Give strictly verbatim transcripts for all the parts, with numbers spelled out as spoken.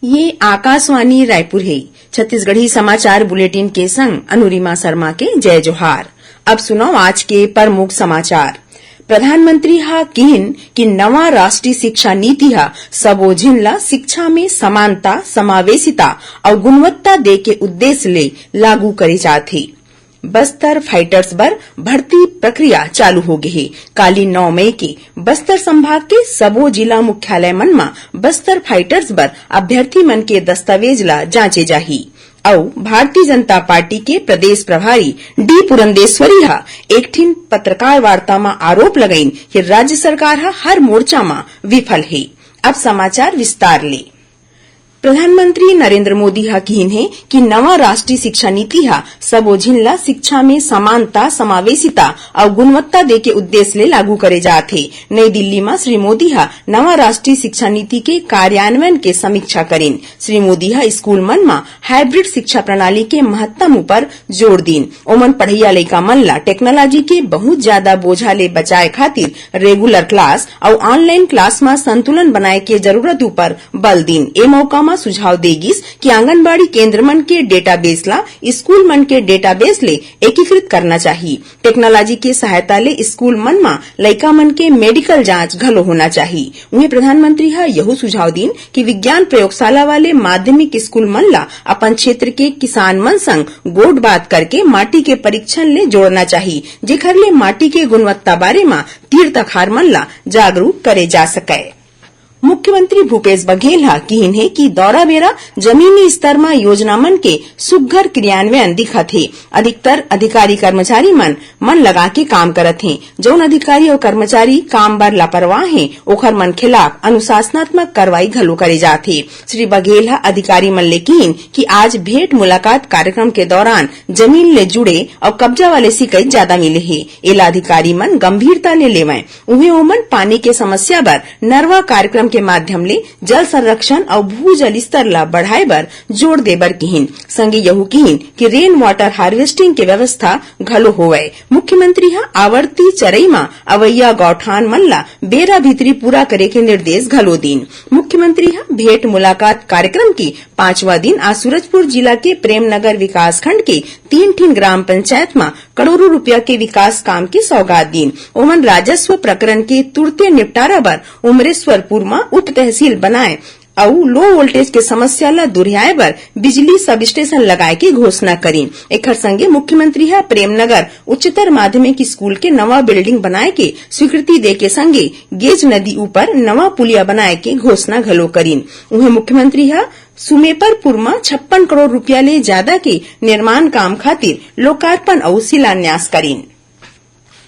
ये आकाशवाणी रायपुर हे। छत्तीसगढ़ी समाचार बुलेटिन के संग अनुरिमा शर्मा के जय जोहार। अब सुनव आज के प्रमुख समाचार। प्रधानमंत्री ह किहिन कि नवा राष्ट्रीय शिक्षा नीति ह सबो झिन ल शिक्षा में समानता, समावेशिता अउ गुणवत्ता दे के उद्देश्य ले लागू करे जात हे। बस्तर फाइटर्स बर भर्ती प्रक्रिया चालू हो गे हे। काली नौ मई के बस्तर संभाग के सबो जिला मुख्यालय मन म बस्तर फाइटर्स बर अभ्यर्थी मन के दस्तावेज ला जांचे जाही। अउ भारतीय जनता पार्टी के प्रदेश प्रभारी डी पुरंदेश्वरी ह एक ठिन पत्रकार वार्ता म आरोप लगाइन कि राज्य सरकार ह हर मोर्चा म विफल हे। अब समाचार विस्तार ले। प्रधानमंत्री नरेंद्र मोदी ह किहिन हे कि नवा राष्ट्रीय शिक्षा नीति ह सबो झिन ला शिक्षा में समानता, समावेशिता अउ गुणवत्ता दे के उद्देश्य ले लागू करे जात हे। नई दिल्ली म श्री मोदी ह नवा राष्ट्रीय शिक्षा नीति के कार्यान्वयन के समीक्षा करिन। श्री मोदी ह स्कूल मन म हाइब्रिड शिक्षा प्रणाली के महत्तम ऊपर जोर दीन। ओमन पढ़इया लइका मन ला टेक्नोलॉजी के बहुत ज्यादा बोझा ले बचाए खातिर रेगुलर क्लास अउ ऑनलाइन क्लास म संतुलन बनाए के जरूरत ऊपर बल दीन। ए मौका म सुझाव दे गिस कि आंगनबाड़ी केंद्र मन के डेटाबेस ला स्कूल मन के डेटाबेस ले एकीकृत करना चाही। टेक्नोलॉजी के सहायता ले स्कूल मन म लइका मन के मेडिकल जांच घलो होना चाही। उहें प्रधानमंत्री ह यहू सुझाव दीन कि विज्ञान प्रयोगशाला वाले माध्यमिक स्कूल मन ला अपन क्षेत्र के किसान मन संग गोठ बात करके माटी के परीक्षण ले जोड़ना चाही, जेखर ले माटी के गुणवत्ता बारे म तीर तखार मन ला जागरूक करे जा सकय। मुख्यमंत्री भूपेश बघेल ह किहिन हे कि दौरा बेरा जमीनी स्तर म योजना मन के सुग्घर क्रियान्वयन दिखत हे। अधिकतर अधिकारी कर्मचारी मन मन लगा के काम करत हें। जउन अधिकारी अउ कर्मचारी काम बर लापरवाह हें, ओखर मन खिलाफ अनुशासनात्मक कार्रवाई घलो करे जात हे। श्री बघेल ह अधिकारी मन ले किहिन कि आज भेंट मुलाकात कार्यक्रम के दौरान जमीन ले जुड़े अउ कब्जा वाले शिकायत ज्यादा मिले हे, एला अधिकारी मन गंभीरता ले लेवंय। उहें ओमन पानी के समस्या बर नरवा कार्यक्रम के माध्यम ले जल संरक्षण अउ भूजल स्तर ला बढ़ाए बर जोर दे बर किहिन। संगे यहू किहिन कि रेन वाटर हार्वेस्टिंग के व्यवस्था घलो होवय। मुख्यमंत्री ह आवर्ती चरई म अवइया गौठान मन ला बेरा भीतरी पूरा करे के निर्देश घलो दीन। मुख्यमंत्री ह भेंट मुलाकात कार्यक्रम के पांचवा दिन आज सूरजपुर जिला के प्रेमनगर विकासखंड के तीन ठिन ग्राम पंचायत म करोड़ों रुपया के विकास काम के सौगात दीन। ओमन राजस्व प्रकरण के तुरते निपटारा बर उमरेश्वरपुर म उप तहसील बनाए अउ लो वोल्टेज के समस्या ल दुरिहाए बर बिजली सब स्टेशन लगाए के घोषणा करीन। एखर संगे मुख्यमंत्री ह प्रेमनगर उच्चतर माध्यमिक स्कूल के नवा बिल्डिंग बनाए के स्वीकृति दे के संगे गेज नदी ऊपर नवा पुलिया बनाए के घोषणा घलो करीन। उहें मुख्यमंत्री ह सुमेपरपुर म छप्पन करोड़ रुपया ले जादा के निर्माण काम खातिर लोकार्पण अउ शिलान्यास करीन।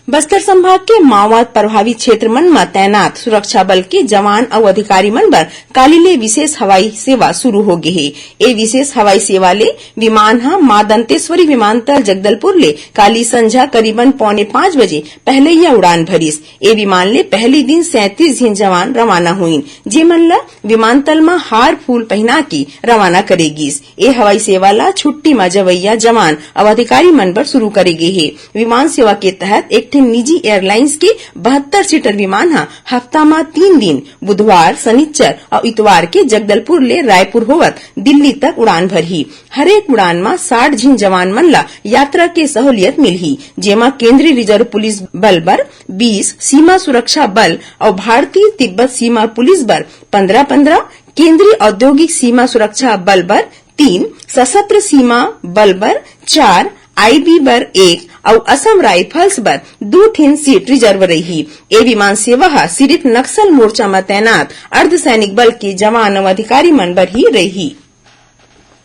बस्तर संभाग के माओवाद प्रभावित क्षेत्र मन म तैनात सुरक्षा बल के जवान अउ अधिकारी मन बर काली ले विशेष हवाई सेवा शुरू हो गे हे। ए विशेष हवाई सेवा ले विमान ह मां दंतेश्वरी विमानतल जगदलपुर ले काली संझा करीबन पौने पांच बजे पहलैया उड़ान भरिस। ए विमान ले पहली दिन सैंतीस झिन जवान रवाना होइन, जेमन ल विमानतल म हार फूल पहिना के रवाना करे गिस। ए हवाई सेवा ल छुट्टी म जवइया जवान अउ अधिकारी मन बर शुरू करे गे हे। विमान सेवा के तहत एक ठिन निजी एयरलाइंस के बहत्तर सीटर विमान ह हफ्ता म तीन दिन बुधवार, सनिच्चर अउ इतवार के जगदलपुर ले रायपुर होवत दिल्ली तक उड़ान भरही। हरेक उड़ान म साठ झिन जवान मन ल यात्रा के सहूलियत मिलही, जेमा केंद्रीय रिजर्व पुलिस बल बर बीस, सीमा सुरक्षा बल अउ भारतीय तिब्बत सीमा पुलिस बर पंद्रह पंद्रह, केंद्रीय औद्योगिक सीमा सुरक्षा बल बर तीन, सशस्त्र सीमा बल बर चार, आईबी बर एक अउ असम राइफल्स बर दू ठिन सीट रिजर्व रही। ए विमान सेवा ह सिरिफ नक्सल मोर्चा म तैनात अर्धसैनिक बल के जवान अउ अधिकारी मन बर ही रही।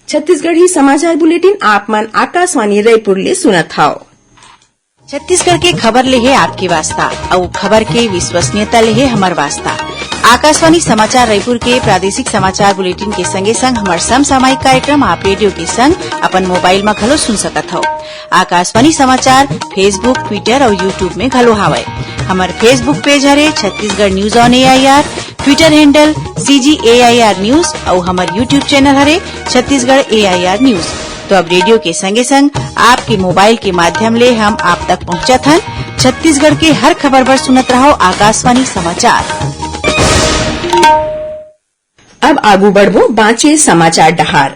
छत्तीसगढ़ी समाचार बुलेटिन आप मन आकाशवाणी रायपुर ले सुनत हव। छत्तीसगढ़ के खबर ले हे आपके वास्ता, अउ खबर के विश्वसनीयता ले हे हमर वास्ता। आकाशवाणी समाचार रायपुर के प्रादेशिक समाचार बुलेटिन के संगे संग हमर समसामयिक कार्यक्रम आप रेडियो के संग अपन मोबाइल म घलो सुन सकत हव। आकाशवाणी समाचार Facebook, Twitter अउ YouTube में घलो हावय। हमर Facebook पेज हरे Chhattisgarh news on AIR, Twitter handle CG AIR news अउ हमर YouTube चैनल हरे छत्तीसगढ़ एआईआर न्यूज। तो अब रेडियो के संगे संग आपके मोबाइल के माध्यम ले हम आप तक पहुंचत हन। छत्तीसगढ़ के हर खबर बर सुनत रहव आकाशवाणी समाचार। अब आगू बढ़बो बांचे समाचार डहार।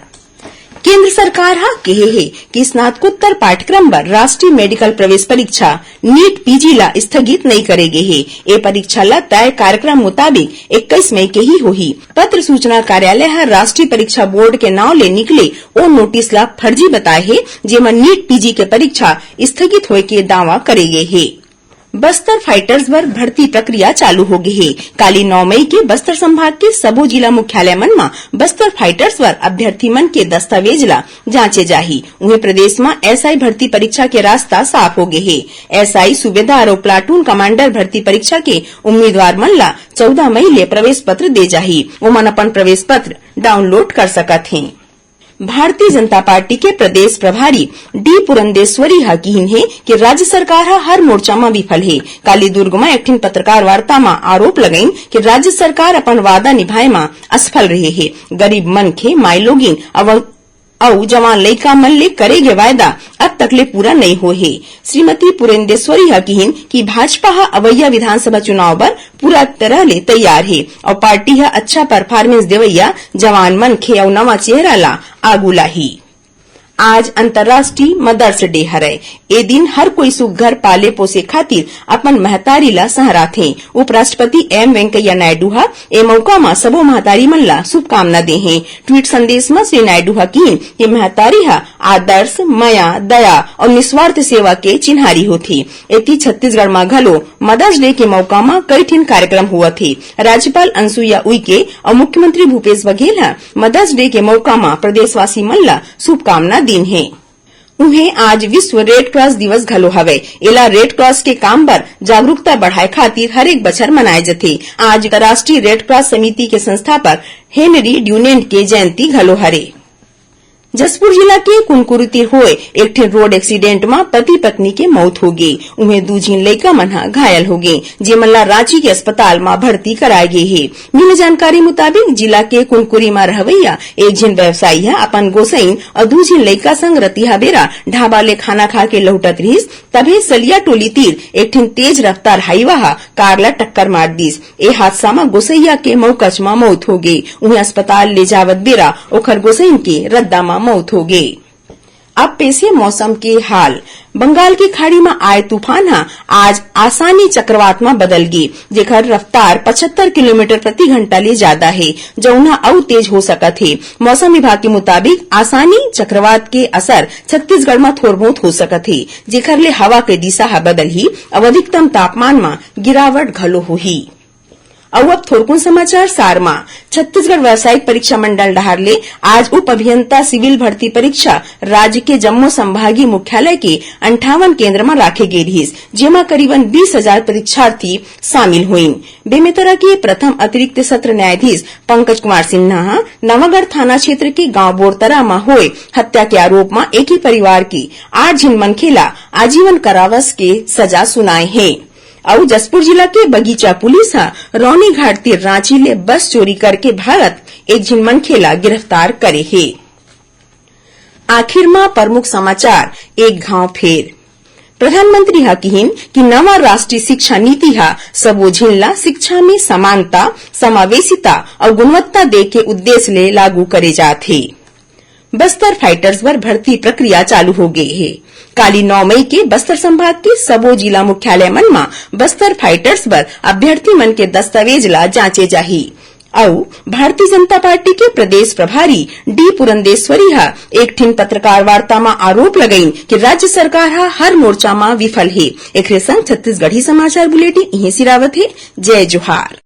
केंद्र सरकार ह केहे हे कि स्नातकोत्तर पाठ्यक्रम बर राष्ट्रीय मेडिकल प्रवेश परीक्षा नीट पीजी ला स्थगित नइ करे गे हे। ए परीक्षा ला तय कार्यक्रम मुताबिक इक्कीस मई के ही होही। पत्र सूचना कार्यालय ह राष्ट्रीय परीक्षा बोर्ड के नांव ले निकले ओ नोटिस ला फर्जी बताए हे, जेमा नीट पीजी के परीक्षा स्थगित होए के दावा करे गे हे। बस्तर फाइटर्स बर भर्ती प्रक्रिया चालू हो गे हे। काली नौ मई के बस्तर संभाग के सबो जिला मुख्यालय मन म बस्तर फाइटर्स बर अभ्यर्थी मन के दस्तावेज ला जांचे जाही। उहें, प्रदेश म एसआई भर्ती परीक्षा के रास्ता साफ हो गे हे। एसआई, सूबेदार अउ प्लाटून कमांडर भर्ती परीक्षा के उम्मीदवार मन ला चौदह मई ले प्रवेश पत्र दे जाही। ओमन अपन प्रवेश पत्र डाउनलोड कर सकत हें। भारतीय जनता पार्टी के प्रदेश प्रभारी डी पुरंदेश्वरी ह किहिन हे कि राज्य सरकार ह हर मोर्चा म विफल हे। काली दुर्ग म एक ठिन पत्रकार वार्ता म आरोप लगाइन कि राज्य सरकार अपन वादा निभाए म असफल रहे हे। गरीब मनखे, माईलोगिन अउ, अउ जवान लइका मन ले करे गे वायदा अब तक ले पूरा नइ होए हे। श्रीमती पुरंदेश्वरी ह किहिन कि भाजपा ह अवइया विधानसभा चुनाव बर पूरा तरह ले तैयार हे अउ पार्टी ह अच्छा परफॉर्मेंस देवइया जवान मनखे अउ नवा चेहरा ला आगू लाही। आज अंतर्राष्ट्रीय मदर्स डे हरय। ए दिन हर कोई सुग्घर पाले पोसे खातिर अपन महतारी ला सहराथे। उपराष्ट्रपति एम वेंकैया नायडू ह ए मौका म सबो महतारी मन ला शुभकामना दे हें। ट्वीट संदेश म श्री नायडू ह किहिन कि महतारी ह आदर्श, मया, दया अउ निस्वार्थ सेवा के चिन्हारी होथे। एती छत्तीसगढ़ म घलो मदर्स डे के मौका म कई ठिन कार्यक्रम होवत हे। राज्यपाल अनुसुईया उइके अउ मुख्यमंत्री भूपेश बघेल ह मदर्स डे के मौका म प्रदेशवासी मन ला शुभकामना दीन हे। उहें, आज विश्व रेड क्रॉस दिवस घलो हवय। एला रेड क्रॉस के काम बर जागरूकता बढ़ाए खातिर हरेक बछर मनाए जथे। आज राष्ट्रीय रेड क्रॉस समिति के संस्थापक हेनरी ड्यूनेंट के जयंती घलो हरे। जशपुर जिला के कुनकुरी तीर होए एक ठिन रोड एक्सीडेंट म पति पत्नी के मौत हो गे। उहें, दू झिन लइका मन ह घायल हो गे, जेमन ला रांची के अस्पताल म भर्ती कराए गे हे। मिले जानकारी मुताबिक, जिला के कुनकुरी म रहवइया एक झिन व्यवसायी ह अपन गोसइन अउ दू झिन लइका संग रतिहा बेरा ढाबा ले खाना खा के लहुटत रिहिस, तभे सलिया टोली तीर एक ठिन तेज रफ्तार हाईवा ह कार ला टक्कर मार दिस। ए हादसा म गोसइया के मौकच म मौत हो गे। उहें, अस्पताल ले जावत बेरा ओखर गोसइन के रद्दा म मौत हो गे। अब पेश हे मौसम के हाल। बंगाल के खाड़ी म आए तूफान ह आज आसानी चक्रवात म बदल गे, जेकर रफ्तार पचहत्तर किलोमीटर प्रति घंटा ले जादा हे, जउन ह अउ तेज हो सकत हे। मौसम विभाग के मुताबिक, आसानी चक्रवात के असर छत्तीसगढ़ म थोर बहुत हो सकत हे, जेकर ले हवा के दिशा ह बदलही अउ अधिकतम तापमान म गिरावट घलो होही। अउ अब थोरकुन समाचार सार म। छत्तीसगढ़ व्यावसायिक परीक्षा मंडल डहार ले आज उप अभियंता सिविल भर्ती परीक्षा राज्य के जम्मो संभागीय मुख्यालय के अंठावन केंद्र म राखे गे रिहिस, जेमा करीबन बीस हजार परीक्षार्थी शामिल होइन। बेमेतरा के प्रथम अतिरिक्त सत्र न्यायाधीश पंकज कुमार सिन्हा ह नवागढ़ थाना क्षेत्र के गांव बोरतरा म होए हत्या के आरोप म एक ही परिवार के आठ झिन मनखे ला आजीवन कारावास के सजा सुनाए हे। अउ जशपुर जिला के बगीचा पुलिस ह रौनी घाट तीर रांची ले बस चोरी करके भागत एक झिन मनखे ला गिरफ्तार करे हे। आखिर म प्रमुख समाचार एक घांव फेर। प्रधानमंत्री ह किहिन कि नवा राष्ट्रीय शिक्षा नीति ह सबो झिन ला शिक्षा में समानता, समावेशिता अउ गुणवत्ता दे के उद्देश्य ले लागू करे जात हे। बस्तर फाइटर्स बर भर्ती प्रक्रिया चालू हो गे हे। काली नौ मई के बस्तर संभाग के सबो जिला मुख्यालय मन म बस्तर फाइटर्स बर अभ्यर्थी मन के दस्तावेज ला जांचे जाही। अउ भारतीय जनता पार्टी के प्रदेश प्रभारी डी पुरंदेश्वरी ह एक ठिन पत्रकार वार्ता म आरोप लगाइन कि राज्य सरकार ह हर मोर्चा म विफल हे। एकरे संग छत्तीसगढ़ी समाचार बुलेटिन इहें सिरावत हे। जय जोहार।